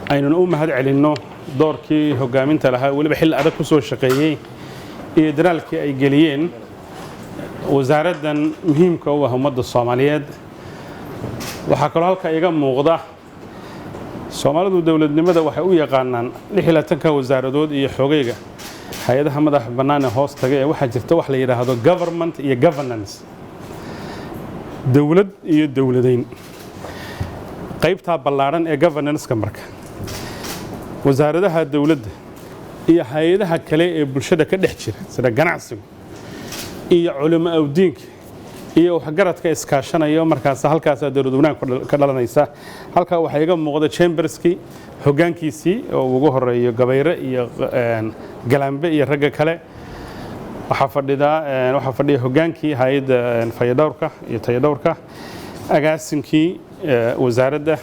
Aynuna u mahad celinno doorkii hoggaaminta lahaa, weliba xilli adag ku soo shaqeeyey, iyo dadaalkii ay geliyeen wasaaraddan muhiimka u ah ummadda Soomaaliyeed. Waxaa kaloo halka iga muuqda, Soomaalidu dowladnimada waxay u yaqaanaan 26-ka wasaaradood iyo xoogayga hay-adaha madaxa bannaan ee hoos taga. Ee waxaa jirta wax la yidhaahdo government iyo governance, dowlad iyo dowladayn. Qaybtaa ballaadhan ee governance-ka marka wasaaradaha dowladda iyo hay-adaha kale ee bulshada ka dhex jira, sida ganacsigu iyo culimo awdiinka iyo waxgaradka iskaashanayo, markaas halkaasaa dowlad wanaag ka dhalanaysa. Halkaa waxaa iga muuqda chamberskii hoggaankiisii oo ugu horeeyo Gabayre iyo Galambe iyo ragga kale. Waxaa fadhiya hoggaankii hay-adda fayadhowrka iyo tayadhowrka, agaasinkii wasaaradda,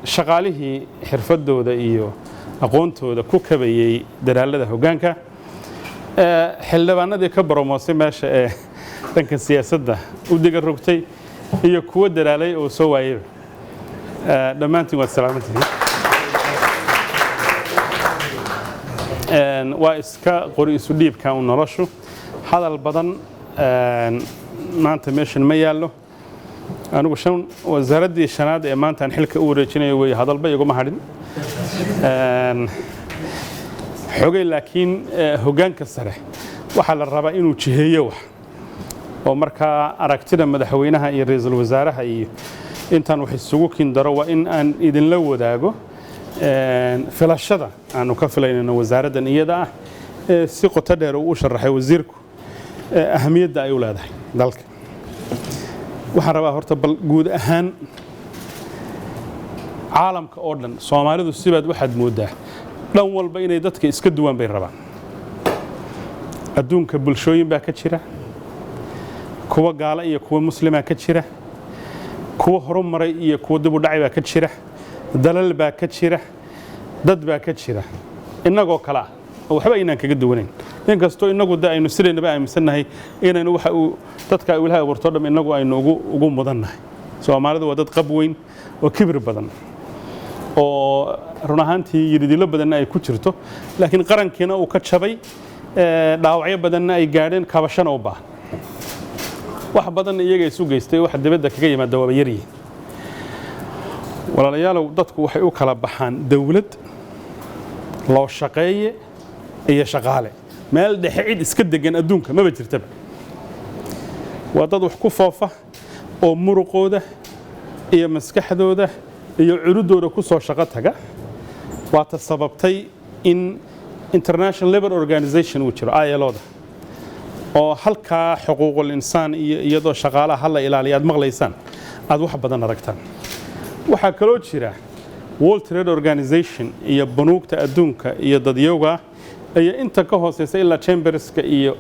shaqaalihii xirfadooda iyo aqoontooda ku kabayey dadaalada hoggaanka, xildhibaanadii ka boromoosay meesha ee dhanka siyaasadda u diga rogtay iyo kuwo dadaalay oo soo waayeyba. Dhammaantiin waad salaamantihiin. Waa iska qori isu dhiibka un noloshu. Hadal badan maanta meeshan ma yaallo. Anigu shan wasaaraddii shanaad ee maanta aan xilka u wareejinayo weeye, hadalba iguma hadhin xogay. Laakiin hoggaanka sare waxaa la rabaa inuu jiheeyo wax oo markaa aragtida madaxweynaha iyo ra'iisul wasaaraha iyo intaan wax isugu kindaro. Waa in aan idinla wadaago filashada aanu ka filaynayno wasaaraddan iyada ah ee si qoto dheer uu u sharaxay wasiirku ahamiyadda ay u leedahay dalka. Waxaan rabaa horta bal guud ahaan caalamka oo dhan, Soomaalidu sibaad waxaad mooddaa dhan walba inay dadka iska duwan bay rabaan. Adduunka bulshooyin baa ka jira, kuwa gaalo iyo kuwa muslimaa ka jira, kuwa horumaray iyo kuwa dib u dhacay baa ka jira, dalal baa ka jira, dad baa ka jira innagoo kale ah oo waxba aynaan kaga duwanayn, inkastoo innagu de aynu sidaynaba aaminsannahay inaynu waxa uu dadka uu Ilahay abuurto dham innagu aynu ugu mudannahay. Soomaalidu waa dad qab weyn oo kibir badan oo run ahaantii yiridilo badanna ay ku jirto, laakiin qarankiina uu ka jabay, dhaawacyo badanna ay gaadheen, kabashana u baahan. Wax badanna iyaga isu geystay, waxa dibadda kaga yimaada waaba yaryihiin. Walaalayaalow, dadku waxay u kala baxaan dowlad, loo shaqeeye iyo shaqaale. Meel dhexe cid iska degan adduunka maba jirtaba. Waa dad wax ku foofa oo muruqooda iyo maskaxdooda iyo curudooda ku soo shaqo taga. Waata sababtay in International Labour Organization uu jiro, ILO-da, oo halkaa xuquuqul insaan iyo iyadoo shaqaalaha hala ilaaliya aad maqlaysaan, aad wax badan aragtaan. Waxaa kaloo jira World Trade Organization iyo banuugta adduunka iyo dadyowga iyo inta ka hooseysa ilaa chamberska iyo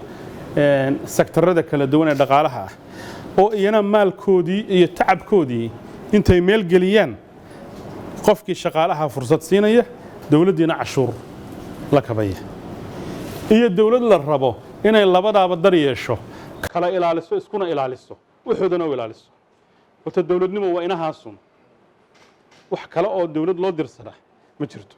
sektarada kala duwan ee dhaqaalaha ah, oo iyana maalkoodii iyo tacabkoodii intay meel geliyaan qofkii shaqaalaha fursad siinaya, dowladdiina cashuur la kabaya, iyo dowlad la rabo inay labadaaba dar yeesho, kala ilaaliso, iskuna ilaaliso, wuxoodana u ilaaliso. Horta dowladnimo waa inahaasun, wax kale oo dowlad loo dirsada ma jirto.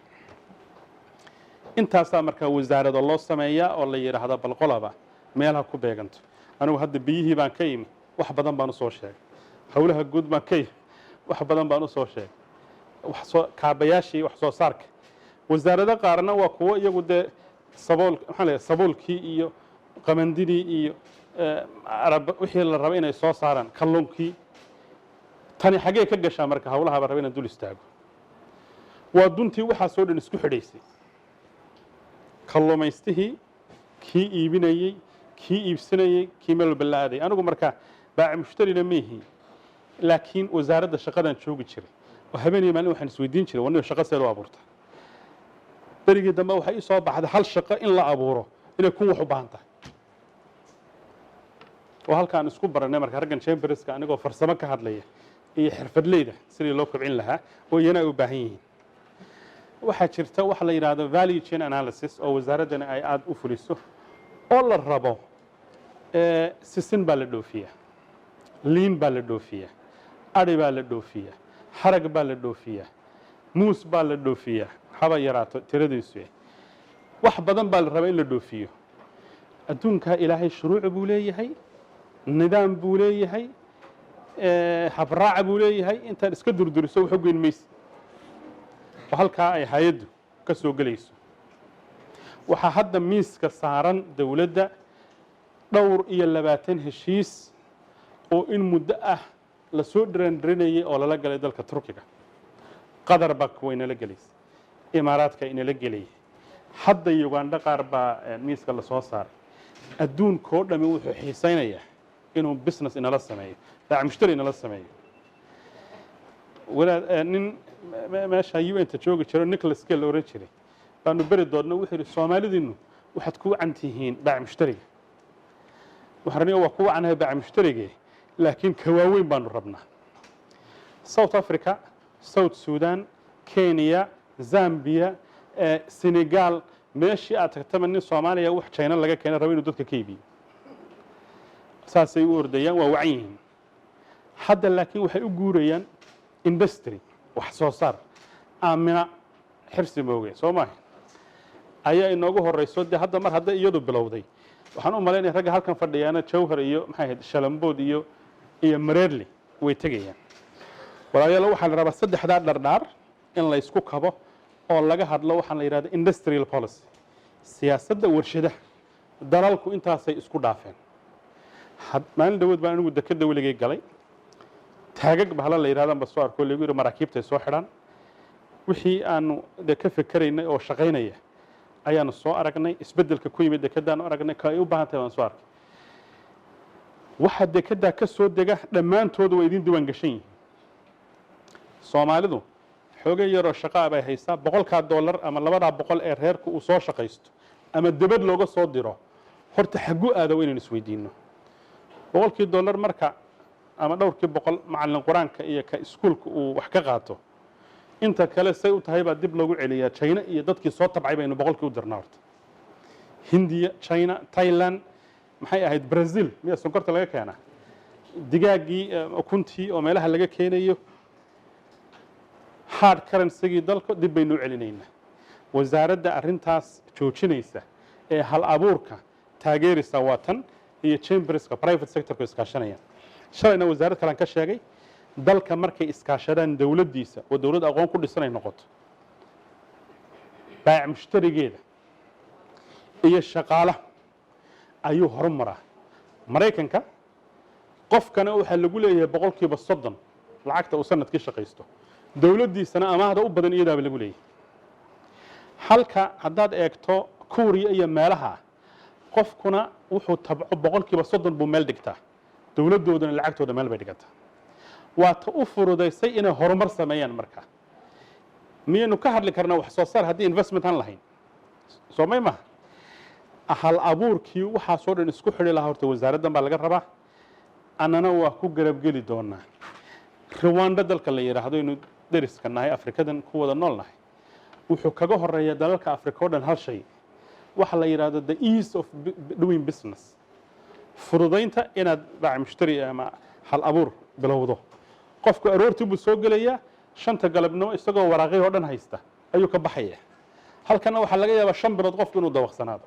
Intaasaa markaa wasaarado loo sameeyaa oo la yidhaahda bal qolaba meelaha ku beeganto. Anigu hadda biyihii baan ka imi, wax badan baan usoo sheegay. Howlaha guud baan ka imi, wax badan baan usoo sheegay. Wax soo kaabayaashii wax soo saarka. Wasaarado qaarna waa kuwo iyagu dee sabool, maxaa la yidhaha, saboolkii iyo qamandidii iyo arab wixii la raba inay soo saaraan, kalluunkii. Tani xaggee ka gashaa marka? Howlaha baan raba inaan dul istaago. Waa duntii waxaasoo dhan isku xidhaysay: kalluumaystihii, kii iibinayey, kii iibsanayey, kii meel walba la aaday. Anigu marka baaci mushtarina maihi, laakiin wasaaradda shaqadan joogi jiray oo habeen iyo maalin waxaan isweydiin jiray, waniyo shaqo see loo abuurta? Berigii dambe waxay ii soo baxday hal shaqo in la abuuro inay kun wax u baahan tahay, oo halkaan isku baranay marka raggan chamberska, anigoo farsamo ka hadlaya iyo xirfadleyda sidii loo kobcin lahaa oo iyana ay u baahan yihiin. Waxaa jirta waxa la yidhaahdo value chain analysis oo wasaaraddani ay aada u fuliso, oo la rabo sisin baa la dhoofiyaa, liin baa la dhoofiyaa, adhi baa la dhoofiyaa, harag baa la dhoofiyaa. Muus baa la dhoofiyaa, haba yaraato tiradiisu. Wax badan baa la rabaa in la dhoofiyo. Adduunkaa Ilaahay shuruuc buu leeyahay, nidaam buu leeyahay, habraaca buu leeyahay. Intaad iska durduriso wax u geyn maysa oo halkaa ay hay-addu ka soo gelayso. Waxaa hadda miiska saaran dowladda dhowr iyo 20 heshiis oo in muddo ah lasoo dhiraandhirinayay oo lala galay dalka Turkiga. Qatar baa kuwa inala gelaysa, Imaaraadka inala gelaya, hadda Ugandha qaar baa miiska lasoo saaray. Adduunkoo dhami wuxuu xiisaynayaa inuu business inala sameeyo, baac mushtari inala sameeyo. Walaad nin meesha UN-ta joogi jiro, Nicholas Kay la oran jiray, baanu beri doodna. Wuxuu yidhi, "Soomaalidiinnu waxaad ku wacan tihiin baac mushtariga." Waxaan aniga waa ku wacanahay baac mushtarige, laakiin ka waaweyn baanu rabnaa. South Africa, South Sudan, Kenya, Zambia, Senegal, meeshii aad tagtaba nin Soomaaliya wax China laga keena raba inuu dadka ka iibiyo. Saasay u ordayaan, waa wacan yihiin hadda, laakiin waxay u guurayaan industry, wax soo saar. Aamina Xirsi Mooge soo maaha ayaa inoogu horeyso. Dee hadda mar hadday iyadu bilowday, waxaan u malaynaya ragga halkan fadhiyaana Jawhar iyo maxay ahayd, Shalambood iyo Mareerli way tegayaan. Walaalayaal, waxaa la rabaa saddexdaa dhardhaar in la isku kabo oo laga hadlo waxaan la yidhahda industrial policy, siyaasadda warshadaha. Dalalku intaasay isku dhaafeen. Maalin dhawood baan anigu dekadda weligay galay, taagag bahla la yidhahdan ba soo arko, lagu yidhi maraakiibtay soo xidhaan. Wixii aanu de ka fikeraynay oo shaqaynaya ayaanu soo aragnay. Isbeddelka ku yimid dekadaanu aragnay, ka ay u baahan tahay baan soo arkay. Waxa dekeddaa ka soo dega dhammaantoodu waa idin diiwaan gashan yihiin. Soomaalidu xoogay yaroo shaqaa bay haysaa. $100-kaa ama 200-daa ee reerku uu soo shaqaysto ama debad looga soo diro, horta xaggu aada waa inaynu isweydiino. $100-kii marka ama dhowrkii boqol macallin qur-aanka iyo ka iskuulka uu wax ka qaato, inta kale say u tahay baa dib loogu celiyaa. China iyo dadkii soo tabcay baynu 100-kii u dirnaa. Horta Hindiya, China, Thailand, maxay ahayd, Brazil miyaa sonkorta laga keenaa, digaaggii, ukuntii oo meelaha laga keenayo, hard currency-gii dalka dib baynu u celinaynaa. Wasaaradda arrintaas joojinaysa ee hal abuurka taageeraysa waa tan iyo chamberska private sectorku iskaashanayaan. Shalayna wasaarad kalean ka sheegay. Dalka markay iskaashadaan dowladdiisa oo dowlad aqoon ku dhisan ay noqoto, baac mushtarigeeda iyo shaqaalaha ayuu horumaraa. Maraykanka qofkana waxaa lagu leeyahay 30% lacagta uu sanadkii shaqaysto, dowladdiisana amaahda u badan iyadaaba lagu leeyahay. Halka haddaad eegto Kuuriya iyo meelaha, qofkuna wuxuu tabco 30% buu meel dhigtaa, dowladdoodana lacagtooda meel bay dhigataa. Waa ta u furudaysay inay horumar sameeyaan. Marka miyaynu ka hadli karnaa wax soo saar haddii investment aan lahayn? Soomay maha. Hal abuurkii waxaasoo dhan isku xidhi lahaa horta wasaaraddan baa laga rabaa, annana waa ku garabgeli doonaa. Rwanda dalka la yidhaahdo, aynu deriska nahay, Afrikadan ku wada nool nahay, wuxuu kaga horeeya dalalka Afrika o dhan hal shay, waxa la yidhahdo the ease of doing business, fududaynta inaad baac mushtari ama hal abuur bilowdo. Qofku aroortii buu soo gelayaa, 5-ta galabnimo isagoo waraaqihii oo dhan haysta ayuu ka baxaya. Halkana waxaa laga yaabaa 5 bilood qofku inuu dawaqsanaado.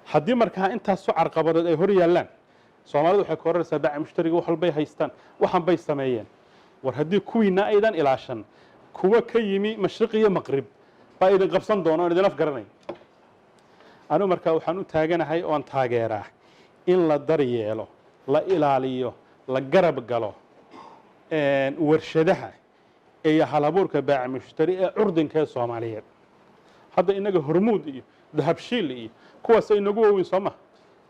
Haddii markaa intaasoo carqabadood ay hor yaallaan, Soomaalidu waxay ka oranaysaa baac mushtariga wax walbay haystaan, waxan bay sameeyeen. War haddii kuwiina aydan ilaashan, kuwa ka yimi mashriq iyo maqrib baa idin qabsan doona oon idin af garanay. Anigu markaa waxaan u taaganahay oon taageeraa in la daryeelo, la ilaaliyo, la garab galo warshadaha iyo halabuurka baac mushtari ee curdinka ee Soomaaliyeed. Hadda inaga Hormuud iyo Dahabshiil iyo kuwaas ay nagu waaweyn, soo ma?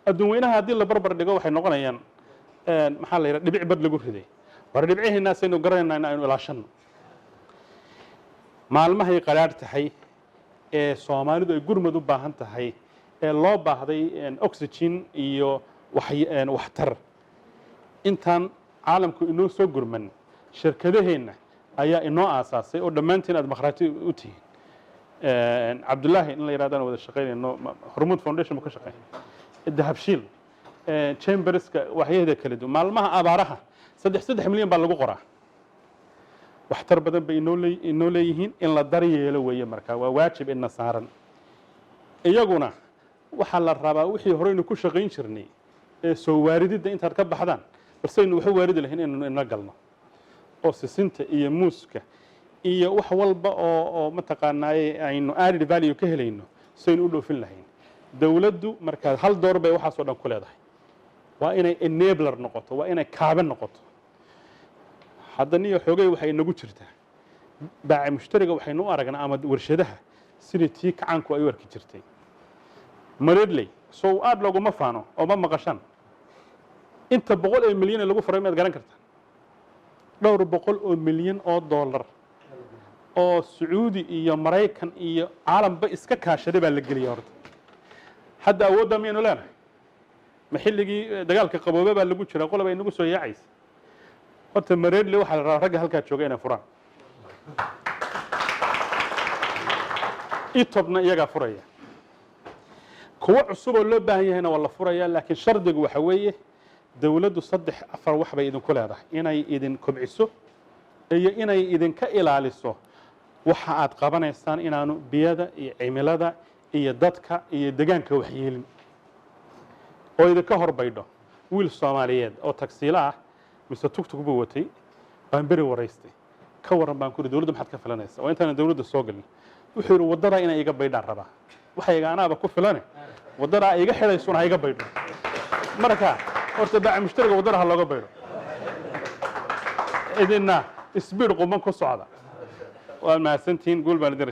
Adduun weynaha haddii la barbar dhigo waxay noqonayaan, maxaa la yidhaha, dhibic bad lagu riday. War dhibcihiinaasaynu garanaynaa in aynu ilaashanno. Maalmahay qadhaadh tahay ee Soomaalidu ay gurmad u baahan tahay ee loo baahday oxygen iyo waxtar, intaan caalamku inoo soo gurman, shirkadaheenna ayaa inoo aasaasay oo dhammaantiin aad makhraati u tihiin. Cabdullaahi in la yidhahdaan wada shaqaynayno, Hormuud Foundation buu ka shaqeyn, Dahabshiil, chamberska waxyaheeda kala duwan. Maalmaha abaaraha 3-3 milyan baa lagu qoraa. Waxtar badan bay inoo leeyihiin. In la daryeelo weeye. Marka waa waajib ina saaran. Iyaguna waxaa la rabaa wixii horeynu ku shaqayn jirnay ee soo waarididda intaad ka baxdaan, balsaynu waxu waaridi lahayn inaynu ina galno, oo sisinta iyo muuska iyo wax walba oo mataqaanaaye aynu added value ka helayno saynu u dhoofin lahayn. Dowladdu markaa hal door bay waxaasoo dhan ku leedahay: waa inay enabler noqoto, waa inay kaabe noqoto. Hadda niyo xoogay waxay inagu jirtaa baaci mushtariga. Waxaynu u aragnaa ama warshadaha sidii tii kacaanku ay u arki jirtay. Mareerley soo aad looguma faano oo ma maqashaan inta boqol ee milyan ee lagu furay. Maad garan kartaa dhowr boqol oo milyan oo dollar oo Sacuudi iyo Maraykan iyo caalamba iska kaashaday baa la geliyay? Horta hadda awoodda miyaynu leenahay? Ma xilligii dagaalka qaboobe baa lagu jiraa, qolob ay nagu soo yaacaysa? Horta Mareerle waxaa la rabaa ragga halkaa jooga inay furaan. Etobna iyagaa furaya, kuwo cusub oo loo baahan yahayna waa la furaya. Laakiin shardigu waxa weeye, dowladdu saddex afar wax bay idinku leedahay: inay idin kobciso iyo inay idinka ilaaliso waxa aad qabanaysaan inaanu biyada iyo cimilada iyo dadka iyo degaanka waxyeelin, oo idinka horbaydho. Wiil Soomaaliyeed oo tagsiilo ah mise tugtug buu watay baan beri waraystay. "Ka warran," baan ku uri, "dowladda maxaad ka filanaysaa?" Waa intaanan dowladda soo gelin. Wuxuu yidhi, "Waddadaa inay iga baydhaan rabaa. Waxayga anaaba ku filane, waddadaa iga xidhaysuna ha iga baydho." Marka horta baaci mushtariga waddada ha looga baydho. Idinna speed quman ku socda. Waa mahadsantihiin. Guul baan idin.